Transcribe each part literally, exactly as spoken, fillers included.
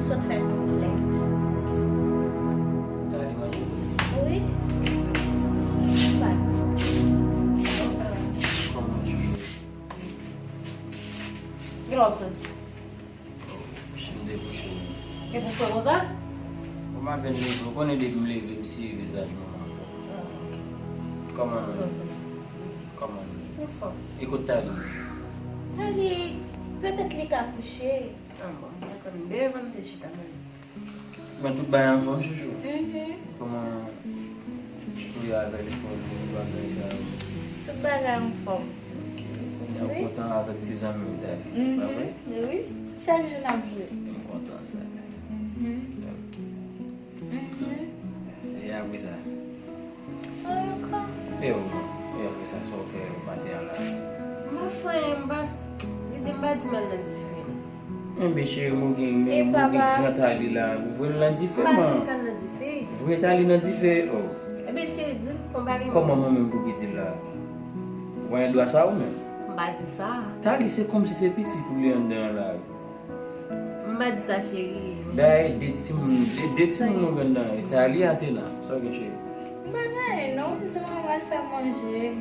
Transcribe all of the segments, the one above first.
Sot fè konflè. Tali manje? Wi. Kòman chouchou? Kilè w ap soti? Kouche m te kouche. E pou fè konsa? Bon, m apèn leve. Ou konnen depi m leve, m siye vizaj manman fò. Ah, ok. Kòman nou ye? Kòman nou ye? Anfòm. E kot Tali? Tali, petèt li ka kouche. Ah, bon, dakò, m devan, m te chita, mwen. Bon, tout bagay anfòm, chouchou? Mhm. Kòman ou ye avè lekòl, tout bagay sa yo? Tout bagay anfòm. Ok, kounye a ou kontan avèk ti zanmi w Tali, pa vre? Mhm. Wi, chak jou n ap jwe. M kontan sa. Mhm. Ok. Mhm. E apre sa? Anyen ankò. E ou menm? E apre sa, sa w fè maten an la? Mwen frè, m pa s-, li di m pa di m al nan dife. Enben, cheri, m gen, men m gen pran Tali la, ou voye l nan dife, man. M pa di m k al nan dife. Voye Tali nan dife, oh. Enben, cheri, di m, fò m pa gen. Kòman mwen menm pou ki di l la? Ou pa gen dwa sa ou menm? M pa di sa. Tali, se kòmsi se pitit ou li anndan an la. M pa di sa, cheri. Dayè, de timoun, de, de timoun ou gen anndan an, Tali, Atena, sa w gen, cheri? M pa gen anyen, non, m di mwen m al fè manje.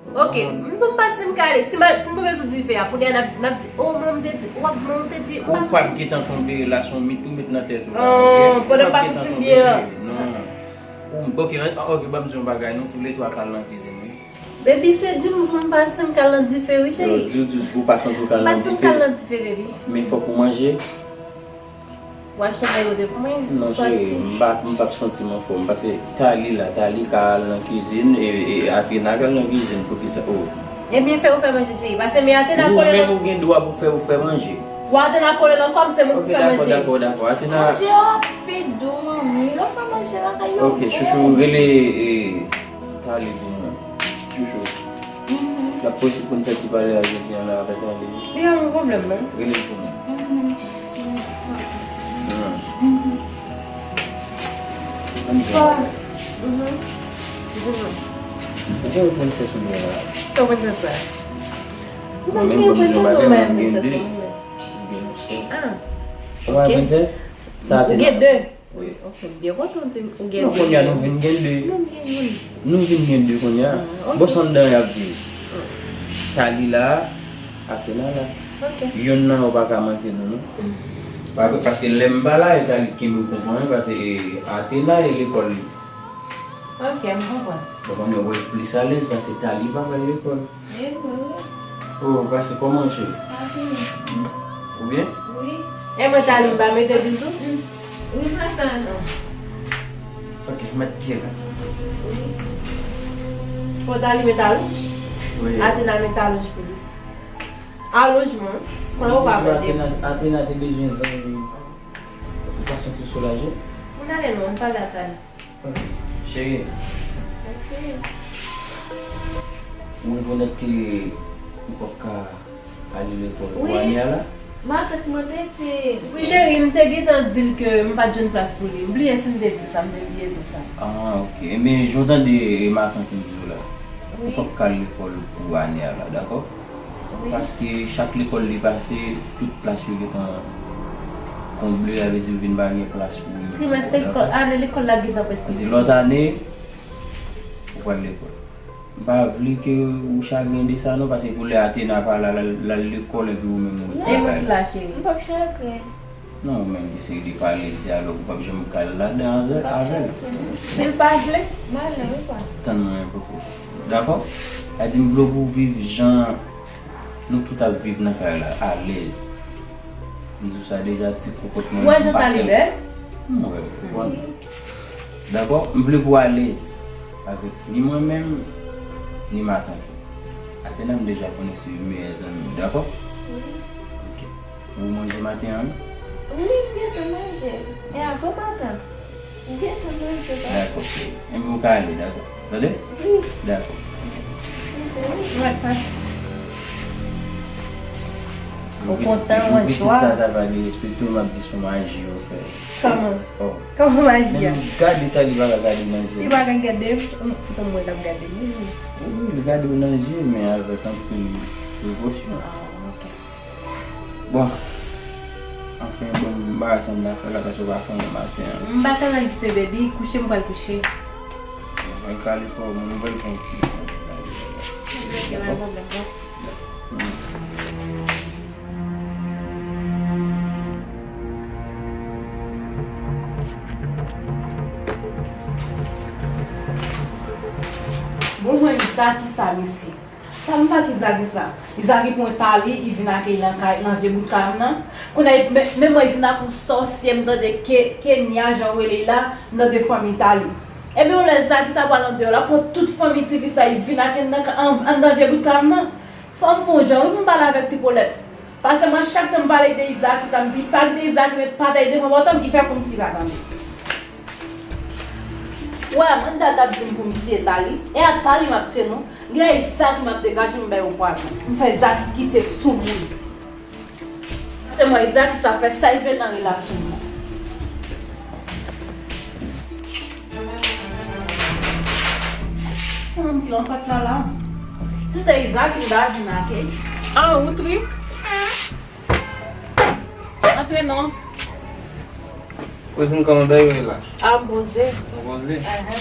Ok, m di w m pa di m ka ale. Si m al, si m tonbe sou dife a, kounye a n ap, n ap di, oh, manman m te di, w ap di, manman m te di, m pa di. Ou p ap gentan tonbe la, se yon mit ou met nan tèt ou la, ok? Pandan m pa santi m byen an. Non. Ou, ok, ok, ban m di yon bagay, nou toulètwa k al nan kizin, wi. Baby, se di m, m pa di m k al nan dife, wi, cheri. Yo, di w, di w, ou pa santi w k al nan dife. M pa di m k al nan dife, baby. Men fòk ou manje. W achte yon bagay kote pou mwen? Non, cheri, m pa, m p ap santi m anfòm. Paske Tali la, Tali ka al nan kizin, e, e Atena ka al nan kizin. Poukisa? Oh. Ebyen, fè ou fè manje, cheri. Paske men Atena kole nan. Ou menm ou gen dwa pou fè ou fè manje. Ou Atena kole nan kò m, se mwen ki fè manje. Ok, dakò, dakò, dakò. Atena. Manje a pi dou, manmi. Lè w fè manje lakay yo bon. Ok, chouchou, rele, e, Tali pou mwen. Chouchou. Mhm. L ap posib pou n fè ti pale a jodi a la avèk Tali. Li pa gen pwoblèm, non. Rele l pou mwen. Mhm. Mhm. Ann pran. Mhm. Ou gen yon prensès ou byen la? Ki prensès la? Mwen menm, kòm jan m pa gen, m gen de. M gen yon sèl. Ah. Ou pa gen prensès? Sa a te. Ou gen de? Wi. Ok, m byen kontan w di m ou gen de. Non, kounye a nou vin gen de. Non, m gen youn. Nou vin gen de kounye a. Ah, ok. Bon, se anndan y ap viv. Tali la, Atena la. Ok. Youn nan yo pa ka manke nou, non. Mm. Pa vre, paske lè m pa la, e Tali ki kenbe w konprann, paske, e, Atena e lekòl li. Ok, m konprann. Bon, kounye a w wè l plis alèz, paske Tali pa pral lekòl. Oh, pase kòman, cheri? Ou byen? Wi. E mwen, Tali, m pa mete bizou? Wi, pase. Ok, mèt pye la. Wi. Fò Tali met alonj? Wi. Atena met alonj pou li. Alonjman, san ou pa mande. Atena, Atena te bezwen zanmi. Ou pa santi w soulaje? Moun ale non, m pale a Tali. Ok. Cheri. Ok. Ou rekonèt ke ou p ap ka ale lekòl pou ane a la? Wi. Matant mwen te di. Wi, cheri, m te gentan di l ke m pa t jwenn plas pou li. M bliye si m te di sa, m te bliye di w sa. Ah, ok. Ebyen, jan w tande matant m di w la, ou p ap ka al lekòl pou ane a la, dakò? Wi. Paske chak lekòl li pase, tout plas yo gentan konble, sa vle di vin pa gen plas pou li. Trimès lekòl, ane lekòl la gentan prèske fini. Sa vle di lòt ane, ou pral lekòl. M pa vle ke ou chagren de sa non, paske pou lè Atena pa la, l al, l al lekòl epi ou menm ou ret lakay la. E mwen la, cheri. M p ap chagren. Non, ou menm ki se de pale, dyalòg, ou p ap janm ka al ladan avè, avè l. Si l pa vle, m ale, wi, pa. Tann mwen yon poko. Dakò? Sa di m vle pou w viv jan nou tout ap viv nan kay la, alèz. M di w sa deja, ti konpòtman m pa kè l. Ou wè jan Tali bèl? M wè, ou konprann? Dakò? M vle pou w alèz avèk ni mwen menm, ni matant ou. Atena m deja konnen se meyè zanmi w, dakò? Wi. Ok. Ou manje maten an, wi? Wi, m gentan manje. E avè matant. M gentan manje, papa. Dakò, cheri. Enben, ou ka ale, dakò. Tande? Wi. Dakò. Eskize, wi. Mwen pase. Ou kontan, ou anchwa? Pitit sa ta va derespekte w, m ap di se yon maji yo fè. Kòman? Oh. Kòman maji a? Men gade Tali pa ka gade nan je m. Li pa ka gade m? Poutan mwen l ap gade m, wi. Wi, li gade w nan je, men avèk anpil prekosyon. Ah, ok. Bon. Anfen, bon, m pa wè sa m ta fè la, paske w pa fè anyen maten an. M pa ka nan dife, baby, kouche m pral kouche. Mwen kale kò mwen, mwen pral pran ti. Ok, pa pwoblèm, bon. Bon, mwen, sa ki sa, mesye? Sa m pa ki Izaki sa. Izaki pran Tali, li vin ak li nan kay, nan vye bout kay m nan. Kounye a, men, men mwen vin ak yon sòsyè, m tande Ke-, Kenya, jan w rele l la, m tande fanmi Tali. Ebyen, yon lè Izaki sa pral andeyò la, pran tout fanmi tifi sa, li vin ak li anndan, an-, anndan vye bout kay m nan. Fò m fè yon jan, wi, pou m pale avèk Tripolex. Paske mwen, chak tan m pale de Izaki sa, m di, pa kite Izaki met patay devan pòt la, li fè kòmsi li pa tande. Wè, manniga t ap di m pou m tiye Tali. E a Tali m ap tiye non. Li a Izaki m ap degaje m bay yon pwazon. M fè Izaki kite sou moun. Se mwen Izaki sa fè sa li vle nan relasyon m nan. Yon moun ki lan pat la la. Si se Izaki m ta jwenn ake. Ah, ou trik? Antre non. Kouzin, kòman bagay yo ye la? Ah, m poze. Ou poze? Ehe.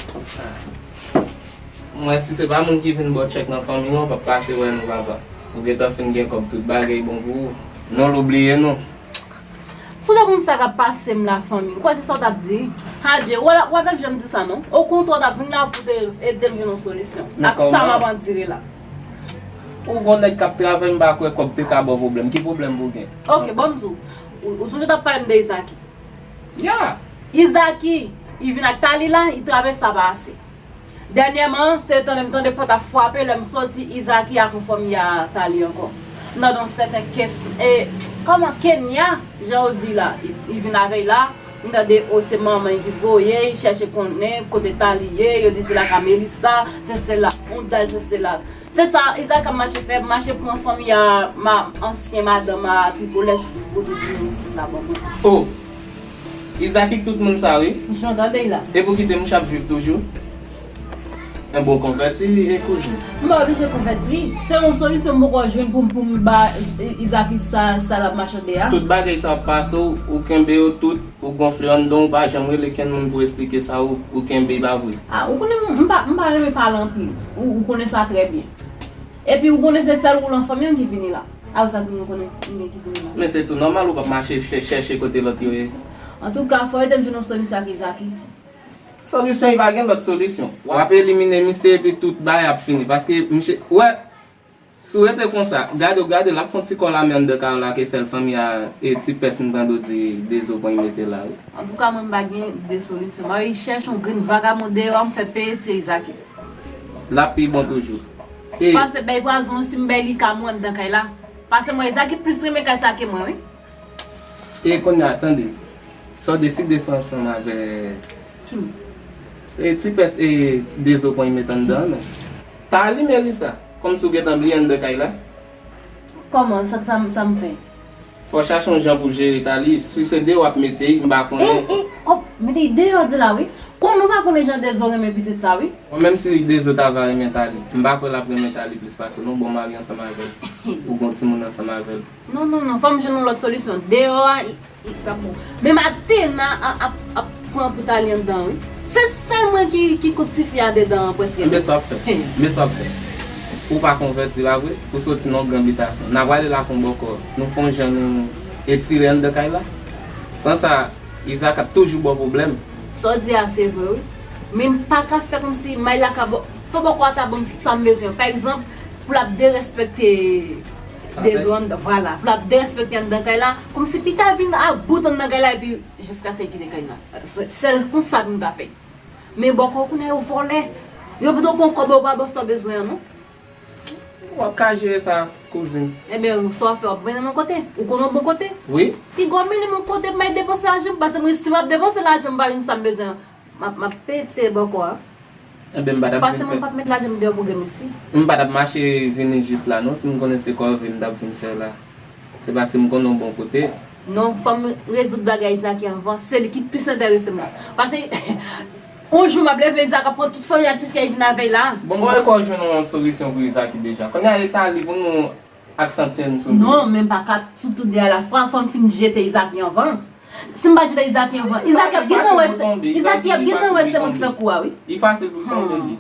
Mwen, si se pa moun ki vin ba w tchèk nan fanmi w, w p ap pase wè nou, papa. Ou gentan fin gen kòb, tout bagay bon pou ou. Non, l oubliye nou. Si w te konn sa k ap pase m la, fanmi, ou kwè se sa w t ap di? Adje, w a, w a t ap janm di sa, non. Okontrè, w t ap vin la pou te ede m jwenn yon solisyon ak sa m ap andire la. Ou gon nèg k ap travay, m pa kwè kòb te ka ba w pwoblèm. Ki pwoblèm pou w gen? Ok, ban m di w. Ou, ou sonje w t ap pale m de Izaki? Ya. Izaki, li vin ak Tali la, li travèse sa pa ase. Dènyèman, se tande m tande pòt ap frape, lè m soti, Izaki ak yon fanmi a Tali ankò. M tande yon sèten kes, e, kòman Kenya, jan yo di la, li, li vin avè l la, m tande, o, se manman l ki voye, li chèche konnen kote Tali ye, yo di se lakay Melissa, se sela, yon dal se sela. Se sa, Izaki ap mache fè, mache pran fanmi a, ma, ansyen madanm a Tripolex pou voye vin isit la ban mwen. O! Izaki k tout moun sa wi. Jan w tande l la. E pou kite m ap viv toujou? Enben w konvèti, e kouzin. M pa oblije konvèti. Se yon solisyon m poko jwenn pou, pou m ba Izaki sa, sa l ap machande a. Tout bagay sa ap pase w, ou kenbe yo tout, ou gonfle anndan w, ou pa janm rele kenn moun pou esplike sa, ou, ou kenbe, pa vre? A, ou konnen m, m pa, m pa renmen pale anpil. Ou, ou konnen sa trè byen. Epi ou konnen se sèl ou lan fanmi an ki vini la. Apre sa, nou konnen, nou gen ki vini la. Men se tou nòmal, ou p ap mache chè-, chèche kote lòt yo ye. Antouka, fò ede m jwenn yon solisyon ak Izaki. Solisyon, li pa gen lòt solisyon. W ap elimine misye epi tout bagay ap fini. Paske misye, wè, si w rete konsa, gade w, gade l ap fè yon ti kò lame anndan kay la ke sèl fanmi a e ti pès m tande w di Dezo pran mete la wi. Antouka, mwen m pa gen de solisyon. M al chèche yon grenn vagabon deyò a, m fè peye tiye Izaki. L ap pi bon toujou. E pase bay pwazon, si m bay li ka mouri anndan kay la. Pase mwen, Izaki plis renmen kay sa ke mwen, wi. E kounye a, tande. Sa w deside fè ansanm avè... Kim? E ti pès e Dezo pran met anndan an, men. Tali, Melissa, kòmsi w gentan bliye anndan kay la? Kòman? Sa, sa, sa m fè? Fò w chache yon jan pou jere Tali. Si se deyò w ap mete l, m pa konnen. E, e, kòm, mete l deyò di la, wi. Konnen w pa konnen jan Dezo renmen pitit sa, wi. Bon, menm si Dezo ta va renmen Tali, m pa kwè l ap renmen Tali plis pase w non. Bon, w marye ansanm avè l. Ou gon timoun ansanm avè l. Non, non, non. Fò m jwenn yon lòt solisyon. Deyò a, i, i p ap bon. Menm Atena a, ap, ap pran pou Tali anndan, wi. Se sèl mwen ki, ki kont tifi a dedan an, prèske. Men sa w ap fè. Men sa w ap fè. Ou pa konvèti, pa vre? Ou soti nan yon gran bitasyon. N a prale la kon bòkò. Nou fè yon jan nou etire anndan kay la. San sa, Izak ap toujou ba w pwoblèm. Sa w di a, se vre, wi. Men m pa ka fè kòmsi may la ka ba w. Fò bòkò a ta ban m sa m bezwen. Pa egzanp, pou l ap derespekte Dezo anndan, vwala. Pou l ap derespekte anndan kay la, kòmsi pita vin a bout anndan kay la, epi jiskaske l kite kay la. Sèl konsa pou m ta fè. Men bòkò kounye a yo vòlè. Yo pito pran kòb yo pa ba w sa w bezwen an, non. W ap ka jere sa, kouzin. Ebyen, sa w ap fè, w ap mennen m yon kote. Ou konnen yon bon kote? Wi. Piga w mennen m yon kote pou m al depanse lajan m, paske mwen, si m ap depanse lajan m, m pa jwenn sa m bezwen an. M ap, m ap peye tiye bòkò a. Enben, m pa t ap vin fè. Paske mwen pa t met lajan m deyò pou granmesi. M pa t ap mache vini jis la, non, si m konnen se kòve m t ap vin fè la. Se paske m konnen yon bon kote. Non, fò m rezoud bagay Izaki anvan. Se li ki plis enterese m la. Paske, yon jou m ap leve, Izaki ap pran tout fanmi a tifi a vin avè l la. Bon, mwen kwè w jwenn yon solisyon pou Izaki deja. Kounye a, e Tali pou nou Ak santi ann sou li. Non, men m pa ka sou tout de alafwa. Fò m fin jete Izaki anvan. Si m pa jete Izaki anvan, Izaki ap gentan wè se, Izaki ap gentan wè se mwen ki fè kou a, wi. Li fasil pou l tonbe, li.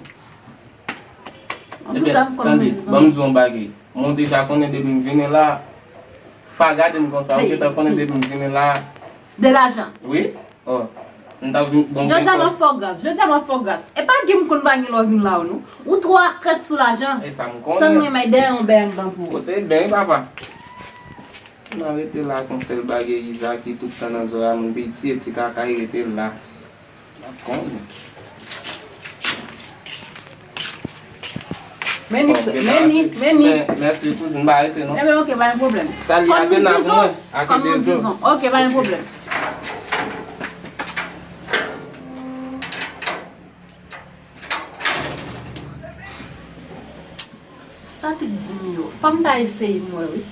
Antouka, m konn. Ebyen, tande, ban m di w yon bagay. Mwen deja konnen depi m vini la, pa gade m konsa, ou gentan konnen depi m vini la. De lajan. Wi. Oh, m t ap vin bon. Jodi a m ap fè w gras, jodi a m ap fè w gras. E pa di m konn pa gen lè w vin la w non. Ou twò akrèt sou lajan. E sa m konnen. Tann mwen, may dèyè yon bèl anndan pou ou. Kote bèl papa. Nan rete la kon sèl bagay Iza ki tout tan nan zòrèy a moun piti e ti kaka e rete la. M ap konnen. Meni, meni, meni. Mèsi kouzin, m pa rete non. Ebyen, ok, pa gen pwoblèm. Salye Atena pou mwen, ak Edezo. Ok, pa gen pwoblèm. Sa t di m yo, fò m ta eseye m wè wi.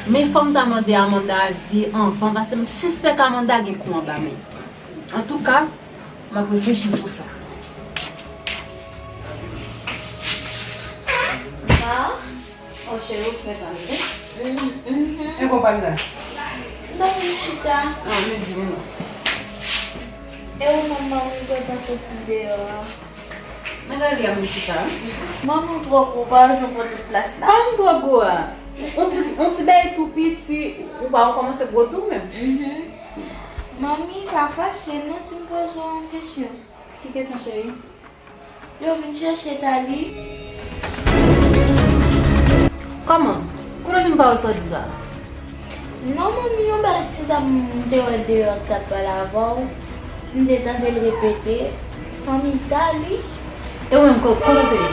Men fò m ta mande Amanda avi anvan, paske m sispèk Amanda gen kou anba men. Antouka, m ap reflechi sou sa. Sa? Oh, cheri, ou fè sa, wi. Mhm. E konprann la? M ta vin chita. Ah, men di m non. E ou menm, manmi, ou pa soti deyò a? Magali a vin chita, wi. Manmi, ou twò gwo, pa janm pran tout plas la. Kòman m twò gwo a? On ti, on ti bagay tou piti, ou pa, ou kòmanse gwo tou menm. Mhm. Manmi, pa fache non si m poze w yon kesyon. Ki kesyon, cheri? Yo vin chèche Tali. Kòman? Kote w jwenn pawòl sa w di sa? Non, manmi, yon bèl ti dam m te wè deyò k t ap pale avè w. M te tande l repete, fanmi Tali. E ou menm, ko-, kote w te ye?